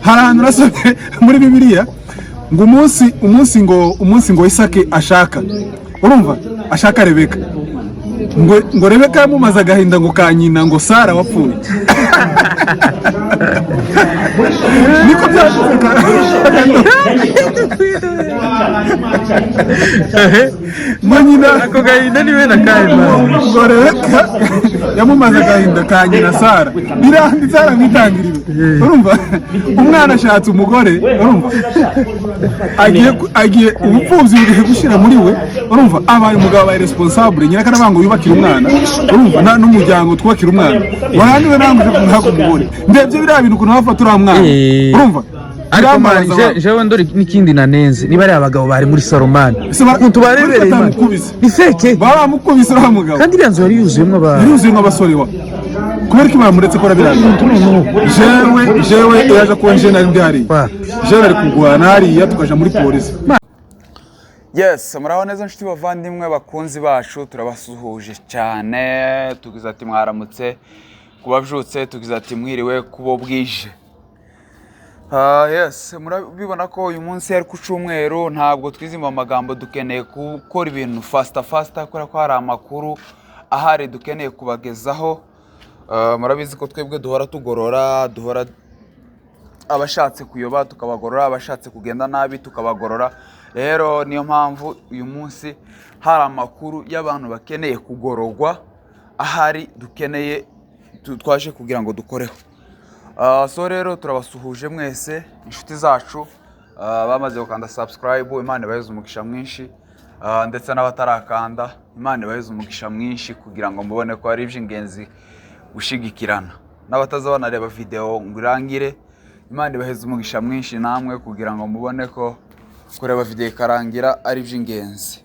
Hari ahantu nasomye muri Bibiliya ngo umunsi ngo Isake ashaka, urumva, ashaka Rebeka, ngo Rebeka yamumaze agahinda ngo ka nyina ngo Sara wapfuye. Niko byavuze ngo nyina Ako gahinda ni bene akahe? Ngo Rebeka yamumaze agahinda ka nyina Sara. Biranditse hariya mu Itangiriro. Urumva, umwana ashatse umugore, urumva, agiye ubupfubyi bugiye gushyira muri we. Urumva, abaye umugabo, abaye responsable. Nyina akanavuga ngo yubakire umwana, urumva, n'umuryango, twubakire umwana. Warangiwe nawe uje kumuha umugore. Ndebye biriya bintu, ukuntu bafata uriya mwana, urumva, Ariko man, birambabaza. Jewe ndori n'ikindi nanenze, niba ari abagabo bari muri salomani, Ese ukuntu barebereye, man. Batamukubise. Ni fake. Baramukubise uriya mugabo. Kandi iriya nzu yari yuzuyemo abantu. Yuzuye nk'abasore wa. Kubera ko bamuretse ko biriya bintu, jewe yaje kuba nje nari ndi hariya. Wapi? Jewe ari kurwana hariya, tukaja muri polisi. Yes, muraho neza nshuti bavandimwe, bakunzi bacu, turabasuhuje cyane. Tugize ati mwaramutse kubabyutse, tugize ati mwiriwe kubo bwije. Yes, murabibona ko uyu munsi ari ku cyumweru, ntabwo twizimba amagambo, dukeneye gukora ibintu faster faster kubera ko hari amakuru ahari dukeneye kubagezaho. Murabizi ko twebwe duhora tugorora, duhora abashatse kuyoba tukabagorora, abashatse kugenda nabi tukabagorora. Rero niyo mpamvu uyu munsi hari amakuru y'abantu bakeneye kugororwa ahari dukeneye twaje kugira ngo dukoreho. So rero turabasuhuje mwese inshuti zacu, bamaze gukanda subscribe, Imana ibaheze umugisha mwinshi, ndetse n'abatarakanda, Imana ibaheze umugisha mwinshi kugira ngo mubone ko ari iby'ingenzi gushigikirana, n'abataza banareba video ngo irangire, Imana ibaheze umugisha mwinshi namwe kugira ngo mubone ko kureba video ikarangira ari iby'ingenzi.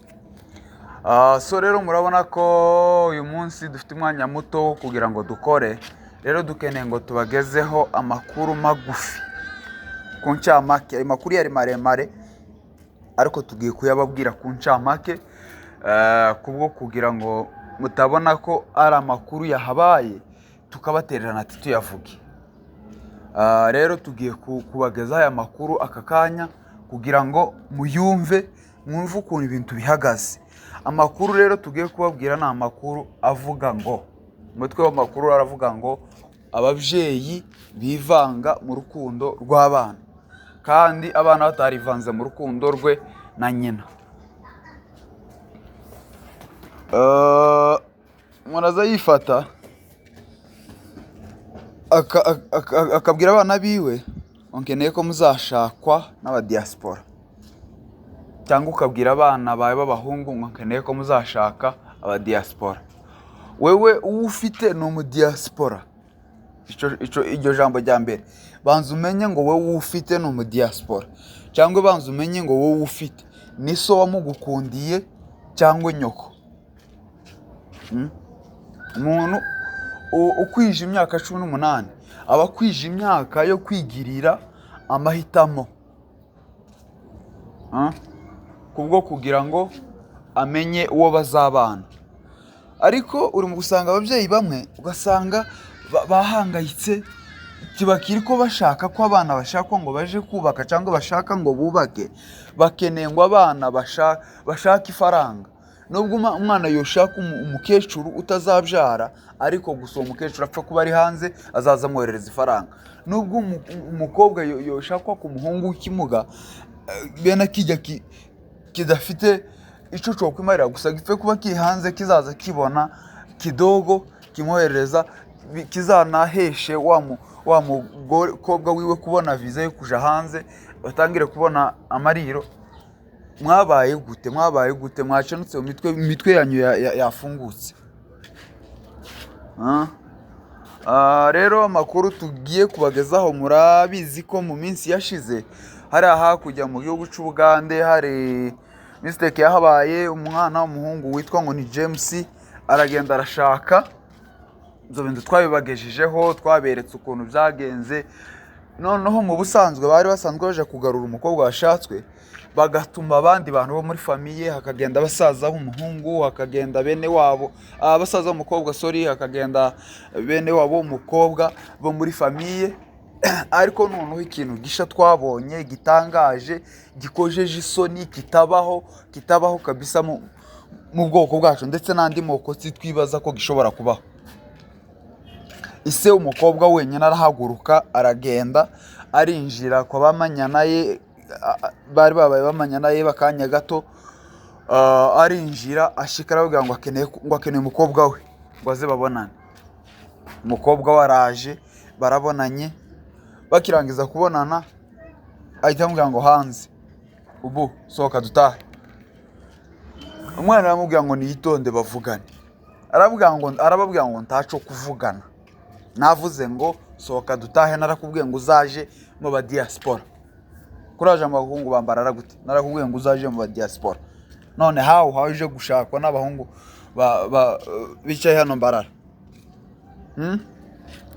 So rero murabona ko uyu munsi dufite umwanya muto wo kugira ngo dukore. Rero dukeneye ngo tubagezeho amakuru magufi ku ncamake. Ayo makuru yari maremare, ariko tugiye kuyababwira ku ncamake, kubwo kugira ngo mutabona ko ari amakuru yahabaye tukabatererana ati tuyavuge. Rero tugiye kubagezaho aya makuru aka kanya kugira ngo muyumve, mwumve ukuntu ibintu bihagaze. Amakuru rero tugiye kubabwira ni amakuru avuga ngo, umutwe w'amakuru aravuga ngo ababyeyi bivanga mu rukundo rw'abana kandi abana batarivanze mu rukundo rwe na nyina. Umuntu aza yifata akabwira abana biwe ngo nkeneye ko muzashakwa n'abadiaspora, cyangwa ukabwira abana bawe b'abahungu ngo nkeneye ko muzashaka abadiaspora. Wewe uwo ufite ni umudiaspora? Ico iryo jambo rya mbere, banza umenye ngo wowe uwo ufite ni umudiaspora, cyangwa banza umenye ngo wowe ufite ni so wamugukundiye cyangwa nyoko. Umuntu ukwije imyaka 18 aba akwije imyaka yo kwigirira amahitamo. Kubwo kugira ngo amenye uwo bazabana. Ariko uri mu gusanga ababyeyi bamwe ugasanga bahangayitse, ntibakiri ko bashaka ko abana bashakwa ngo baje kubaka cyangwa bashaka ngo bubake. Bakeneye ngo abana bashake ifaranga. Nubwo umwana yoshaka umukecuru utazabyara, ariko gusa uwo mukecuru apfa kuba ari hanze, azaza amwoherereza ifaranga. Nubwo umukobwa yoshakwa ku muhungu w'ikimuga, bene kijya kidafite ico cokwimarira, gusa gipfe kuba kiri hanze, kizaza kibona kidogo kimwoherereza, kizanaheshe wa mukobwa wiwe kubona viza yo kuja hanze, batangire kubona amariro. Mwabaye gute? Mwabaye gute? Mwacanutse mu mitwe, imitwe yanyu yafungutse? Rero amakuru tugiye kubagezaho, murabizi ko mu minsi yashize hari hakurya mu gihugu cy'Ubugande hari mistake yahabaye. Umwana w'umuhungu witwa ngo ni James aragenda arashaka. Ibyo bintu twabibagejejeho, twaberetse ukuntu byagenze. Noneho mu busanzwe bari basanzwe baje kugarura umukobwa washatswe, bagatuma abandi bantu bo muri famille, hakagenda basaza b'umuhungu, hakagenda bene wabo, basaza b'umukobwa, sorry, hakagenda bene wabo w'umukobwa bo muri famille. Ariko noneho ikintu gisha twabonye gitangaje, gikojeje isoni, kitabaho, kitabaho kabisa mu bwoko bwacu ndetse n'andi moko, si twibaza ko gishobora kubaho. Ise umukobwa wenyine arahaguruka, aragenda, arinjira kwa bamanyana ye, bari babaye bamanyana ye bakanya gato. Arinjira, ashika arababwira ngo akeneye umukobwa we, ngo aze babonane. Umukobwa we araje, barabonanye. Bakirangiza kubonana, ahita amubwira ngo hanze, ubu sohoka dutahe. Umwana aramubwira ngo niyitonde bavugane. Arababwira ngo ntaco kuvugana, navuze ngo sohoka dutahe. Narakubwiye ngo uzaje mu ba diaspora. Kuraje abahungu bambara gute? Narakubwiye ngo uzaje mu ba diaspora, none hawe haje gushakwa n'abahungu bicaye hano Mbarara.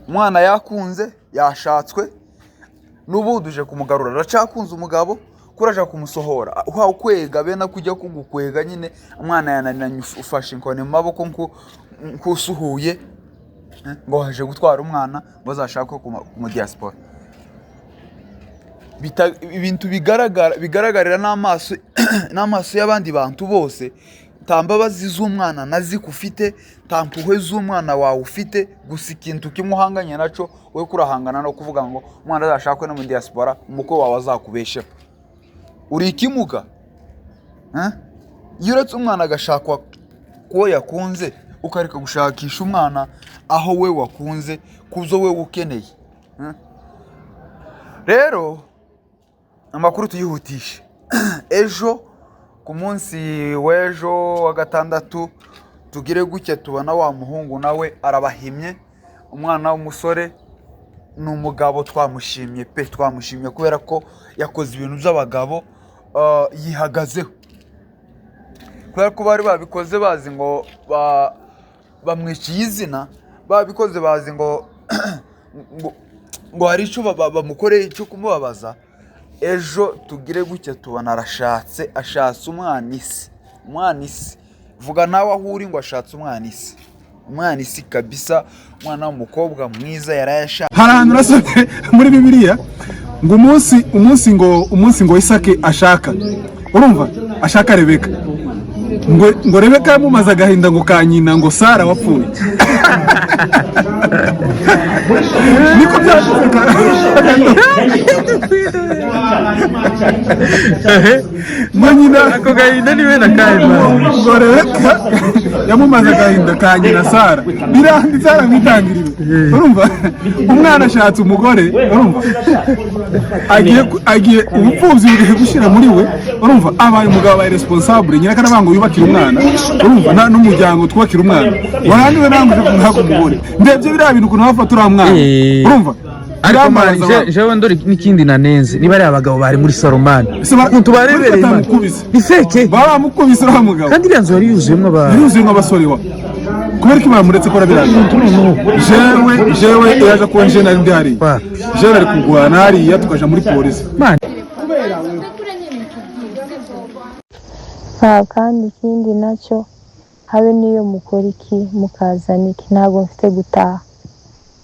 Umwana yakunze, yashatswe, n'ubundi uje kumugarura, aracakunze umugabo, kuraje kumusohora uhawe kwega bene kujya kugukwega nyine. Umwana yananiranye, ufashe inkoni mu maboko nkusuhuye, ngo waje gutwara umwana ngo azashakwe ku mu diaspora. Ibintu bigaragara, bigaragarira n'amaso y'abandi bantu bose. Nta mbabazi z'umwana naziko ufite, nta mpuhwe z'umwana wawe ufite. Gusa ikintu kimwe uhanganye naco, we kurahangana no kuvuga ngo umwana azashakwe no mu diaspora, umukwe wawe azakubesheho. Uri ikimuga, eh? Iyo uretse umwana agashakwa kuwo yakunze, ukareka gushakisha umwana aho we wakunze, kuzo we ukeneye, eh? Rero amakuru tuyihutishe. Ejo, ku munsi w'ejo wa gatandatu, tugire gutya tubona wa muhungu nawe arabahimye. Umwana w'umusore ni umugabo, twamushimye pe, twamushimye kubera ko yakoze ibintu by'abagabo, yihagazeho. Kubera ko bari babikoze bazi ngo bamwiciye izina, babikoze bazi ngo hari icyo bamukoreye cyo kumubabaza. Ejo tugire gutya tubona arashatse, ashatse umwana isi, umwana isi. Vuga nawe aho uri ngo ashatse umwana isi, umwana isi kabisa, umwana w'umukobwa mwiza yarayashatse. Hari ahantu nasomye muri Bibiliya ngo umunsi ngo Isake ashaka, urumva, ashaka Rebeka, ngo Rebeka yamumaze agahinda ngo ka nyina, ngo Sara wapfuye. Niko byanditse ngo nyina Ako gahinda niwe na kahe? Ngo Rebeka yamumaze agahinda ka nyina Sara. Biranditse hariya mu Itangiriro. Urumva, umwana ashatse umugore, urumva, agiye ubupfubyi bugiye gushyira muri we. Urumva, abaye umugabo, abaye responsable. Nyina akanavuga ngo yubakire umwana, urumva, n'umuryango twubakire umwana. Warangiwe nawe uje kumuha umugore. Ndebye biriya bintu ukuntu bafata uriya mwana, urumva, Ariko man, birambabaza. Jewe ndori n'ikindi nanenze, niba ari abagabo bari muri salon, man, Ese ukuntu barebereye, man. batamukubise? Ni fake. Baba bamukubise uriya mugabo. Kandi iriya nzu yari yuzuyemo abantu. Yuzuye nk'abasore wa. Kubera ko bamuretse ko biriya, jewe yaje kuba nje nari ndi hariya. Wapi? Jewe ari kurwana hariya, tukaja muri polisi. Man. Nta kandi ikindi nacyo, habe n'iyo mukora iki, mukazana iki, ntabwo mfite gutaha.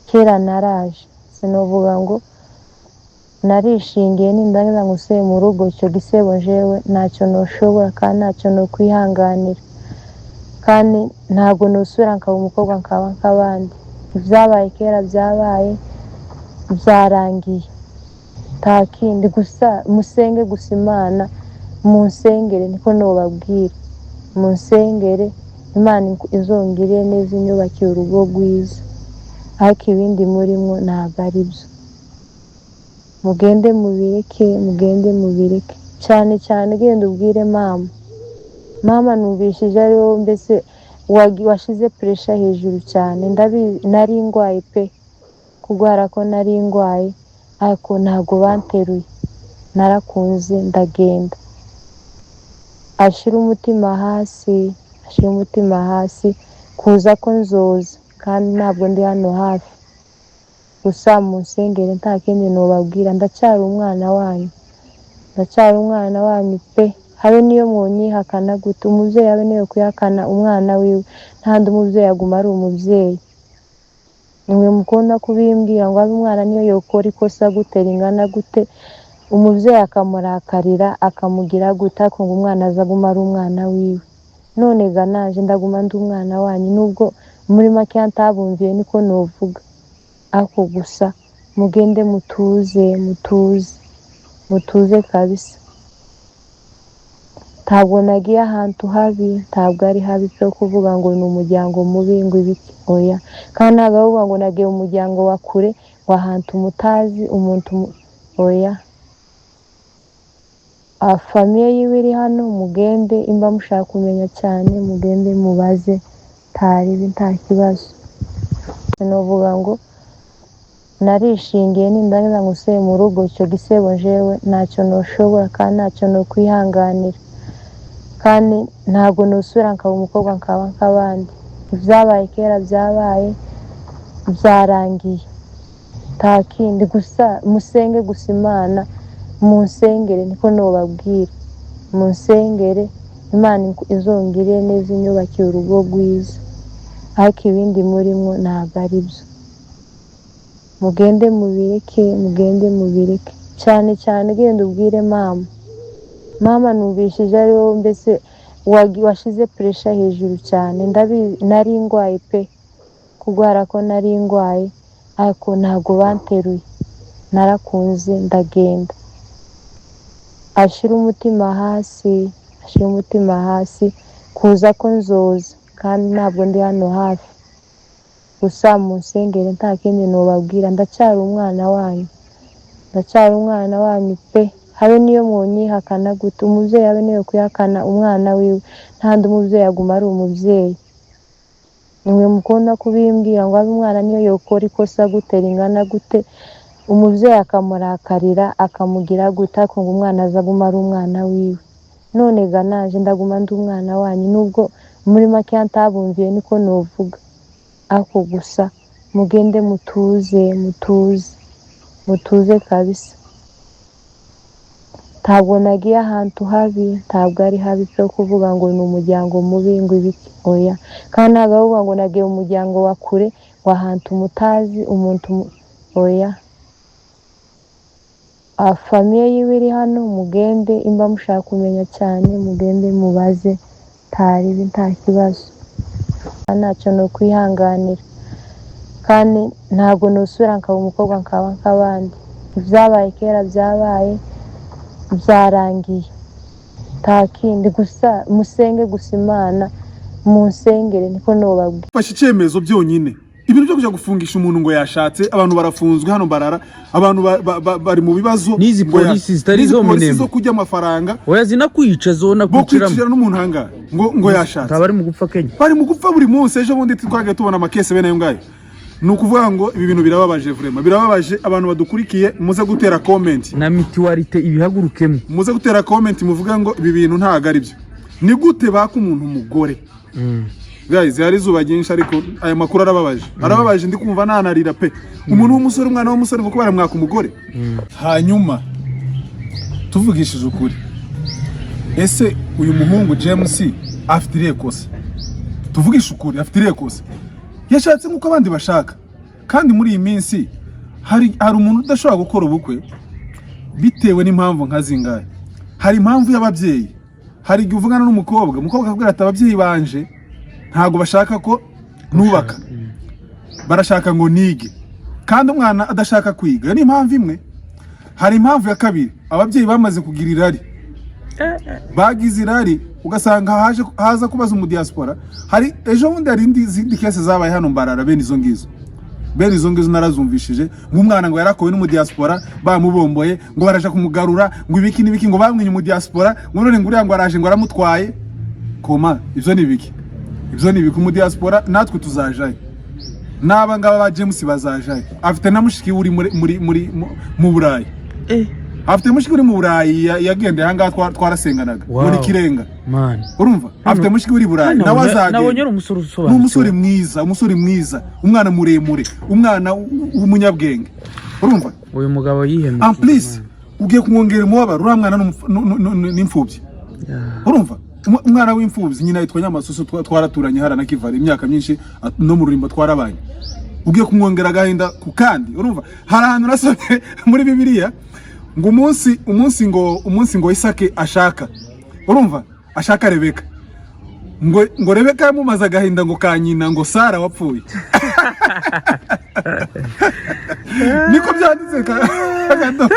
Kera naraje, sinovuga ngo narishingiye nindangiza ngo nsubire mu rugo, icyo gisebo jewe ntacyo noshobora kandi ntacyo nokwihanganira, kandi ntabwo nosubira nkaba umukobwa nkaba nk'abandi. Ibyabaye kera byabaye, byarangiye, nta kindi. Gusa musenge gusa Imana, munsengere, niko nobabwira, munsengere Imana izongere neza, inyubakire urugo rwiza. Ariko ibindi murimwo ntabwo ari byo, mugende mubireke, mugende mubireke. Cyane cyane genda ubwire mama. Mama numvishije ari wowe mbese washize pressure hejuru cyane. Ndabizi nari ndwaye pe, kurwara ko nari ndwaye, ariko ntabwo banteruye, narakunze ndagenda. Ashira umutima hasi, ashira umutima hasi, kuza ko nzoza kandi ntabwo ndi hano hafi. Gusa munsengere, nta kindi nobabwira. Ndacyari umwana wanyu, ndacyari umwana wanyu pe. Habe niyo mwonyihakana gute, umubyeyi habe niyo kwihakana umwana wiwe, ntandi umubyeyi aguma ari umubyeyi. Nimwe mukunda kubimbwira ngo abe umwana niyo yokora ikosa gute ringana gute, umubyeyi akamurakarira akamugira gute, ariko ngo umwana aza aguma ari umwana wiwe. None ga naje ndaguma ndi umwana wanyu, nubwo muri make ntabumviye niko novuga, ariko gusa mugende mutuze, mutuze, mutuze kabisa. Ntabwo nagiye ahantu habi, ntabwo ari habi pe kuvuga ngo ni umuryango mubi ngo ibiki, oya. Kandi ntabwo ari ukuvuga ngo nagiye mu muryango wa kure, ngo ahantu mutazi umuntu oya. Famille yiwe iri hano, mugende imba mushaka kumenya cyane, mugende mubaze, ntaribi nta kibazo. Novuga ngo narishingiye nindangiza ngo nsubire mu rugo, icyo gisebo jewe ntacyo noshobora kandi ntacyo nokwihanganira, kandi ntabwo nosubira nkaba umukobwa nkaba nk'abandi. Ibyabaye kera byabaye, byarangiye, nta kindi. Gusa musenge gusa Imana, munsengere niko nobabwira, munsengere Imana izongere neza inyubakire urugo rwiza, ariko ibindi murimwo ntabwo ari byo. Mugende mubireke, mugende mubireke cyane cyane. Genda ubwire mama, mama numvishije ari wowe mbese washize pressure hejuru cyane. Ndabizi nari ndwaye pe, kurwara ko nari ndwaye, ariko ntabwo banteruye, narakunze ndagenda. Ashira umutima hasi, ashira umutima hasi, kuza ko nzoza kandi ntabwo ndi hano hafi. Gusa munsengere nta kindi nobabwira, ndacyari umwana wanyu, ndacyari umwana wanyu pe. Habe niyo mwonyihakana gute, umubyeyi habe niyo kwihakana umwana wiwe, ntandi umubyeyi aguma ari umubyeyi. Nimwe mukunda kubimbwira ngo abe umwana niyo yokora ikosa gute ringana gute, umubyeyi akamurakarira akamugira gute, ariko ngo umwana aza aguma ari umwana wiwe. None ga naje ndaguma ndi umwana wanyu, nubwo muri make ntabumviye niko novuga, ariko gusa mugende mutuze, mutuze, mutuze kabisa. Ntabwo nagiye ahantu habi, ntabwo ari habi pe kuvuga ngo ni umuryango mubi ngo ibiki, oya. Kandi ntabwo ari ukuvuga ngo nagiye mu muryango wa kure, ngo ahantu mutazi umuntu oya. Famille yiwe iri hano, mugende imba mushaka kumenya cyane, mugende mubaze, ntaribi nta kibazo. Ntacyo nokwihanganira, kandi ntabwo nosubira nkaba umukobwa nkaba nk'abandi. Ibyabaye kera byabaye, byarangiye, nta kindi. Gusa musenge gusa Imana, munsengere niko nobabwira. Fashe icyemezo byonyine, ibintu byo kujya gufungisha umuntu ngo yashatse, abantu barafunzwe hano barara, abantu bari mu bibazo. N'izi ngo polisi zitari n'izi izo polisi Minembwe. zo kurya amafaranga. Oya, zinakwica zona bo kwiciramo. Kwicira n'umuntu ahangaha ngo yashatse. Ntaba ari mu gupfa Kenya. Bari mu gupfa buri munsi. Ejo bundi twagiye tubona amakese bene ayo ngayo. Ni ukuvuga ngo ibi bintu birababaje, vraiment birababaje. Abantu badukurikiye, muze gutera comment. Na mutualité ibihagurukemo. Muze gutera comment muvuga ngo ibi bintu ntabwo ari byo. Ni gute baka umuntu umugore? Guys, hari izuba ryinshi, ariko aya makuru arababaje, arababaje. Ndi kumva nanarira pe. Umuntu w'umusore, umwana w'umusore, kuko baramwaka umugore. Hanyuma tuvugishije ukuri, ese uyu muhungu James afite irihe kosa? Tuvugishe ukuri, afite irihe kosa? Yashatse nk'uko abandi bashaka. Kandi muri iyi minsi hari umuntu udashobora gukora ubukwe bitewe n'impamvu nka zingahe. Hari impamvu y'ababyeyi. Hari igihe uvugana n'umukobwa, umukobwa akakubwira ati: "Ababyeyi banje ntabwo bashaka ko nubaka, barashaka ngo nige," kandi umwana adashaka kwiga. Iyo ni impamvu imwe. Hari impamvu ya kabiri: ababyeyi bamaze kugira irari, bagize irari, ugasanga haje haza kubaza umudiaspora. Hari ejo bundi hari indi zindi case zabaye hano Mbarara, bene izo ngizo narazumvishije, nk'umwana ngo yarakowe n'umudiaspora, bamubomboye, ngo baraja kumugarura, ngo ibiki n'ibiki, ngo bamwinye umudiaspora, ngo none ngo uriya ngo araje ngo aramutwaye. Koma ibyo ni ibiki? Ibyo ni ibiki? Umudiaspora natwe tuzajayo, n'aba ngaba ba James bazajayo. Afite na mushiki we uri muri mu Burayi. Afite mushiki uri mu Burayi, yagendeye ahangaha, twarasenganaga muri Kirenga. Man. Urumva, afite mushiki uri i Burayi, nawe Nabonye azagenda. ari umusore Ni usobanutse. umusore mwiza, umusore mwiza, umwana muremure, umwana w'umunyabwenge, urumva? Uyu mugabo yihemukiye. En plus ugiye kumwongera umubabaro. Uriya mwana ni imfubyi. Urumva, umwana w'imfubyi, nyina yitwa Nyamasusu, twaraturanye hara na Kivari imyaka myinshi, no mu Rurimbo twarabanye. Ugiye kumwongera agahinda ku kandi. Urumva, hari ahantu nasomye muri Bibiliya ngo umunsi ngo Isake ashaka, urumva, ashaka Rebeka, ngo Rebeka yamumaze agahinda ngo ka nyina, ngo Sara wapfuye. Niko byanditse Kado.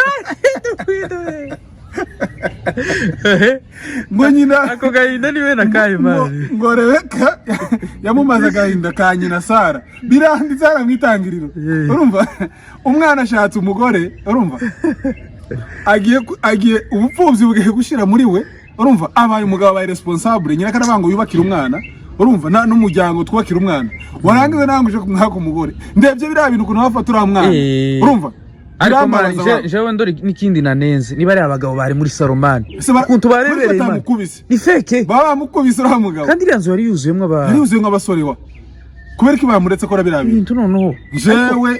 Ngo nyina Ako gahinda ni bene akahe? Ngo, Man. Ngo Rebeka yamumaze agahinda ka nyina Sara. Biranditse hariya mu Itangiriro. Urumva, umwana ashatse umugore, urumva, agiye ubupfubyi bugiye gushira muri we. Urumva, abaye umugabo, abaye responsable. Nyina karavuga ngo yubakire umwana, urumva, n'umuryango twubakire umwana. Warangiza nawe ngo uje kumwaka umugore. Ndebye biriya bintu ukuntu bafata uriya mwana, urumva, Ariko man, birambabaza abantu. Jewe ndori n'ikindi nanenze, niba ari abagabo bari muri salon, man, Ese ukuntu barebereye, man. Batamukubise. Ni fake. Baba bamukubise uriya mugabo. Kandi iriya nzu yari yuzuyemo aba Yari yuzuye nk'abasore wa. Kubera ko bamuretse akora biriya bintu? Ibintu noneho.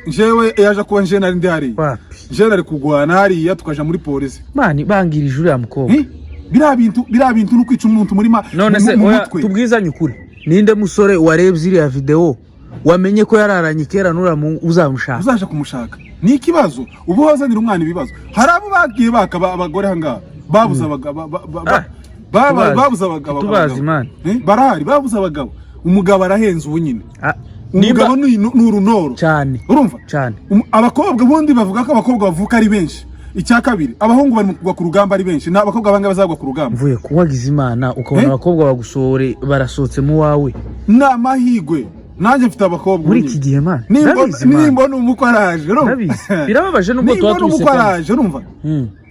Jewe yaje kuba nje nari ndi hariya. Wapi. Nje nari kugwana hariya, tukaja muri polisi. Man, bangirije uriya mukobwa. Eh? Biriya bintu ni ukwica umuntu muri ma None se mu oya, mutwe. Tubwizanye ukuri, ninde musore warebye iriya video wamenye ko yararanye kera n'uriya uzamushaka? Uzaje kumushaka ni ikibazo. Ubu wazanira umwana ibibazo. Hari abo bagiye baka abagore ahangaha babuze abagabo Ah, tubazi. babuze abagabo. Tubazi, Abagabo. man. Eh, barahari babuze abagabo. Umugabo arahenze ubu nyine. Ah, Umugabo ni urunoro. Cyane. Urumva? Cyane. Abakobwa ubundi bavuga ko abakobwa bavuka ari benshi. Icya kabiri, abahungu bari mu kugwa ku rugamba ari benshi. Ni abakobwa bangahe bazagwa ku rugamba? Mvuye kuwagize Imana ukabona Eh? abakobwa bagusohore, barasohotse mu wawe. Ni amahigwe. Nanjye mfite abakobwa Muri ubu iki nyine. gihe, man, ndabizi, man. Nimbona umukwe araje, urumva? Ndabizi, birababaje nubwo tuba Nimbona umukwe tubisekamo. araje, urumva,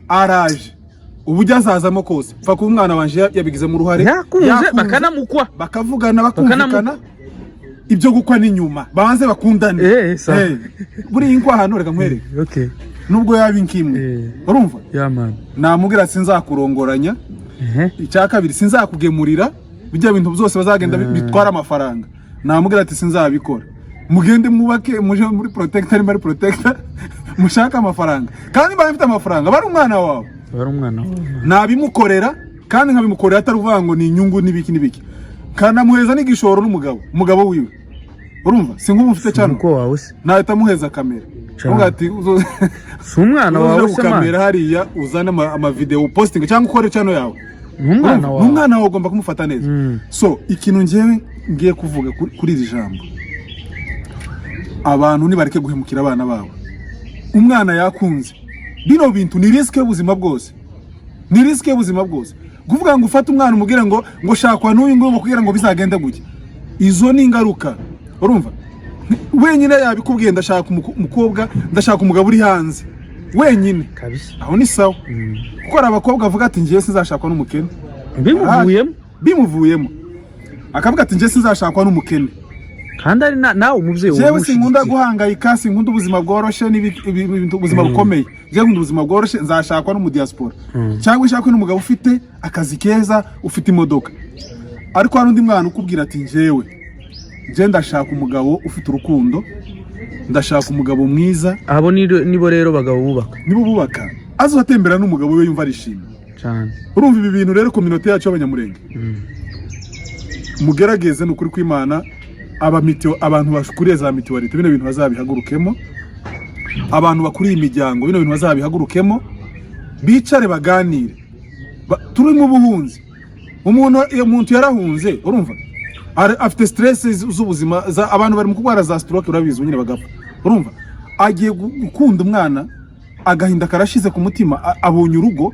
araje, uburyo azazamo kose, pfa kuba umwana wanje yabigizemo uruhare. Yakunze. Yakunze. Bakanamukwa. Bakavugana, bakumvikana. Ibyo gukwa ni nyuma, banze bakundane. Eh, sawa. Eh, buriya inkwano, reka nkwereke, nubwo yaba inkimwe, urumva, Ya man. namubwira sinzakurongoranya. Icya kabiri, sinzakugemurira bijya bintu byose bazagenda bitwara amafaranga. Namubwira ati sinzabikora, mugende mwubake, muje muri protector, nimba ari protector, mushake amafaranga. Kandi niba mfite amafaranga, bari umwana wawe. Bari umwana wawe. Nabimukorera, kandi nkabimukorera atari ukuvuga ngo ni inyungu n'ibiki n'ibiki, kanamuheza n'igishoro n'umugabo, umugabo wiwe. Urumva, si nk'ubu mfite cyane. Umukwe wawe se? Nahita muheza kamera. Cyane. Uvuga ati Si umwana uzoje wawe se, man? gukamera hariya, uzane amavideo posting cyangwa ukore channel yawe. Ni umwana Urumva? wawe. Ni umwana wawe, ugomba kumufata neza. So ikintu ngewe ngiye kuvuga kuri iri jambo, abantu nibareke guhemukira abana babo. Umwana yakunze, bino bintu ni risque y'ubuzima bwose, ni risque y'ubuzima bwose. Kuvuga ngo ufate umwana umubwire ngo shakwa n'uyu nguyu kugira ngo bizagende gutya, izo ni ingaruka. Urumva, wenyine yabikubwiye, ndashaka umukobwa, ndashaka umugabo uri hanze wenyine. Kabisa. Aho ni sawa, kuko hari abakobwa bavuga ati ngiye sinzashakwa n'umukene. Bimuvuyemo. Bimuvuyemo, akavuga ati njye sinzashakwa n'umukene. Kandi ari nawe umubyeyi Jewe sinkunda wamushyigikira. guhangayika, sinkunda ubuzima bworoshe ubuzima bukomeye. Jewe nkunda ubuzima bworoshe, nzashakwa n'umudiaspora cyangwa nshakwe n'umugabo ufite akazi keza, ufite imodoka. Ariko hari undi mwana ukubwira ati njyewe nje ndashaka umugabo ufite urukundo, ndashaka umugabo mwiza. Abo nibo rero bagabo bubaka. Nibo bubaka, azatembera n'umugabo we yumva arishimye. Cyane. Urumva, ibi bintu rero, communauté yacu y'Abanyamurenge, mugerageze, ni ukuri kw'Imana, abamitio, abantu bakuriye za mutualité, bino bintu bazabihagurukemo. Abantu bakuriye imiryango, bino bintu bazabihagurukemo, bicare baganire. Turi mu buhunzi. Umuntu, iyo muntu yarahunze, urumva, afite stress z'ubuzima, abantu bari mu kurwara za stroke, urabizi nyine, bagapfa. Urumva, agiye gukunda umwana, agahinda karashize ku mutima, abonye urugo,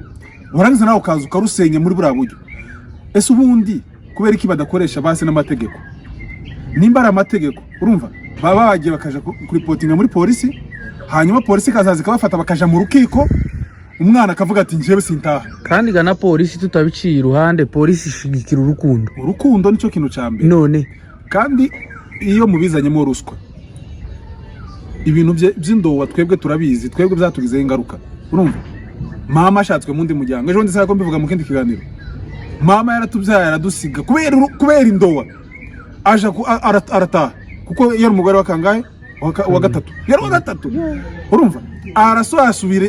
warangiza nawe ukaza ukarusenya muri buriya buryo. Ese ubundi kubera iki badakoresha basi n'amategeko? Nimba ari amategeko, urumva, baba bagiye bakaja kuripotinga muri polisi, hanyuma polisi ikazaza ikabafata, bakaja mu rukiko, umwana akavuga ati njyewe sintaha. Kandi gana polisi, tutabiciye iruhande, polisi ishigikira urukundo. Urukundo nicyo kintu cya mbere. None Kandi iyo mubizanyemo ruswa, ibintu by'indowa, twebwe turabizi, twebwe byatugizeho ingaruka. Urumva, mama ashatswe mu wundi muryango ejo bundi, ko mbivuga mu kindi kiganiro, mama yaratubyaye aradusiga kubera indowa, aja arataha, kuko yari umugore wa kangahe? Wa gatatu, yari uwa gatatu. Urumva, arasohoye asubira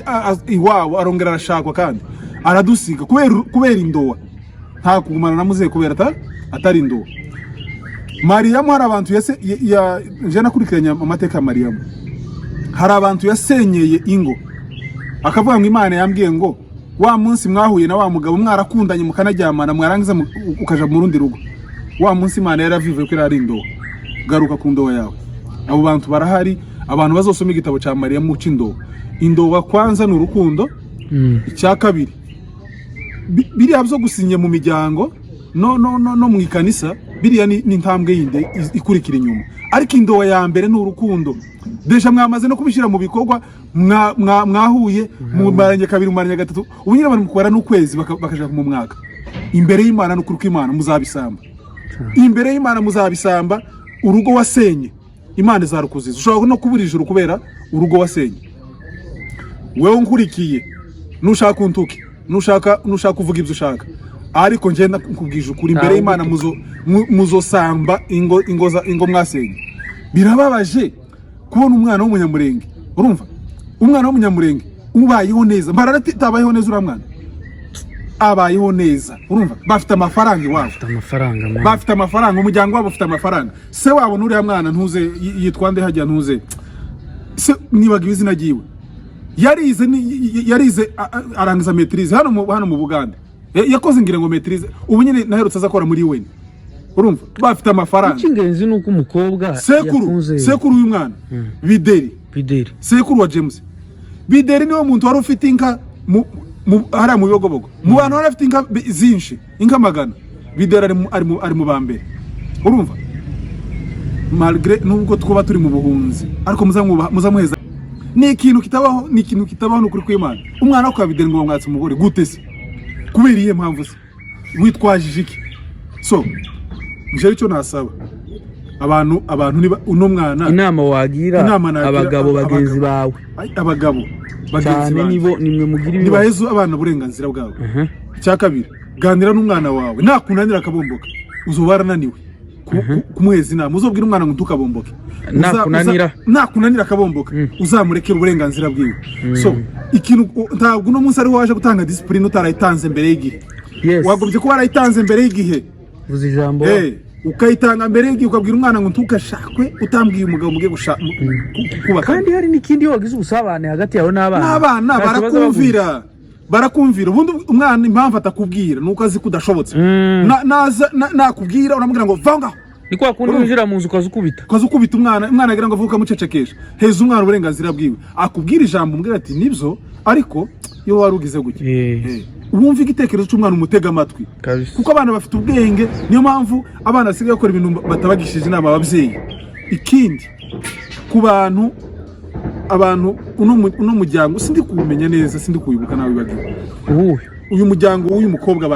iwabo, arongera arashakwa kandi aradusiga kubera indowa. Nta kugumana na muzehe kubera atari indowa. Mariyamu, hari abantu yase ya je nakurikiranye amateka ya Mariyamu, hari abantu yasenyeye ingo, akavuga ngo Imana yambwiye ngo wa munsi mwahuye na wa mugabo mwarakundanye mukanaryamana, mwarangiza ukaja mu rundi rugo, wa munsi Imana yaravivuye ko ari indowa, garuka ku ndowa yawe. Abo bantu barahari. Abantu bazosoma igitabo cya Mariyamu c'indowa. Indowa kwanza ni urukundo. Icya kabiri, biriya byo gusinya mu miryango no mu ikanisa, biriya ni intambwe yindi ikurikira inyuma, ariko indowa ya mbere ni urukundo. Déjà mwamaze no kubishyira mu bikorwa, mwahuye mumaranye kabiri, mumaranye gatatu, ubu nyine bari mu kubara n'ukwezi bakaja mu mwaka. Imbere y'Imana n'ukuri kw'Imana muzabisamba, imbere y'Imana muzabisamba. Urugo wasenye Imana izarukuziza. Ushobora no kubura ijuru kubera urugo wasenye. Wewe nkurikiye, nushaka untuke, nushaka kuvuga ibyo ushaka, ariko ngenda nkubwije ukuri imbere y'Imana muzosamba ingo mwasenye. Birababaje kubona umwana w'Umunyamurenge, urumva, umwana w'Umunyamurenge ubayeho neza, mbarara tabayeho neza, uriya mwana abayeho neza, urumva, bafite amafaranga iwabo. Afite amafaranga, man. Bafite amafaranga, umuryango wabo ufite amafaranga. Se wabo n'uriya mwana ntuze yitwa nde hajya, ntuze se, nibaga izina ryiwe. Yarize yarize arangiza maîtrise hano mu Bugande. Yakoze ngira ngo maîtrise, ubu nyine naherutse aza akora muri UN. Urumva bafite amafaranga. Icy'ingenzi ni uko umukobwa Sekuru, yakunze. sekuru w'uyu mwana Bideri, Bideri. Sekuru wa James Bideri niwe muntu wari ufite inka hariya mu Bibogobogo. Mu bantu bari bafite inka zinshi, inka magana, Bideri ari mu ba mbere. Urumva, malgré nubwo twaba turi mu buhunzi, ariko muzamuheza. Ni ikintu kitabaho, ni ikintu kitabaho, ni ukuri kw'Imana. Umwana wo kwa Bideri ngo bamwatse umugore gute se? Kubera iyihe mpamvu se? Witwajije iki? So njewe icyo nasaba abantu niba uno mwana Inama wagira Inama nagira abagabo bagenzi bawe. Ay, abagabo bagenzi Cyane. banjye. Nibo nimwe mugira ibibazo. Ntibaheze abana uburenganzira bwabo. Icya kabiri, ganira n'umwana wawe. Nakunanira akabomboka, uzoba warananiwe kumuheza inama. Uzobwira umwana ngo ntukabomboke. Nakunanira. Nakunanira akabomboka, uzamurekere uburenganzira bwiwe. So ikintu ntabwo uno munsi ariho waje gutanga discipline utarayitanze mbere y'igihe. Wagombye kuba warayitanze mbere y'igihe. Vuza ijambo. Ukayitanga mbere y'igihe, ukabwira umwana ngo ntukashakwe utambwiye umugabo mugiye kubaka. Kandi hari n'ikindi, iyo wagize ubusabane hagati yawe n'abana, N'abana nta kibazo. barakumvira, barakumvira. Ubundi umwana impamvu atakubwira ni uko azi ko udashobotse. Naza nakubwira, uramubwira ngo va ngaho. Ni kwa kundi winjira mu nzu ukaza ukubita. Ukaza ukubita umwana, umwana agira ngo avuke amucecekesha. Heza umwana uburenganzira bwiwe, akubwira ijambo, umubwira ati nibyo, ariko iyo wari ugize gutya. Wumva igitekerezo cy'umwana, umutega amatwi. Kuko abana bafite ubwenge, niyo mpamvu abana basigaye bakora ibintu batabagishije inama ababyeyi. Ikindi, ku bantu, abantu uno muryango sindi kuwumenya neza, sindi kuwibuka, nawe wibagiwe. Uwuhe? Uyu muryango w'uyu mukobwa.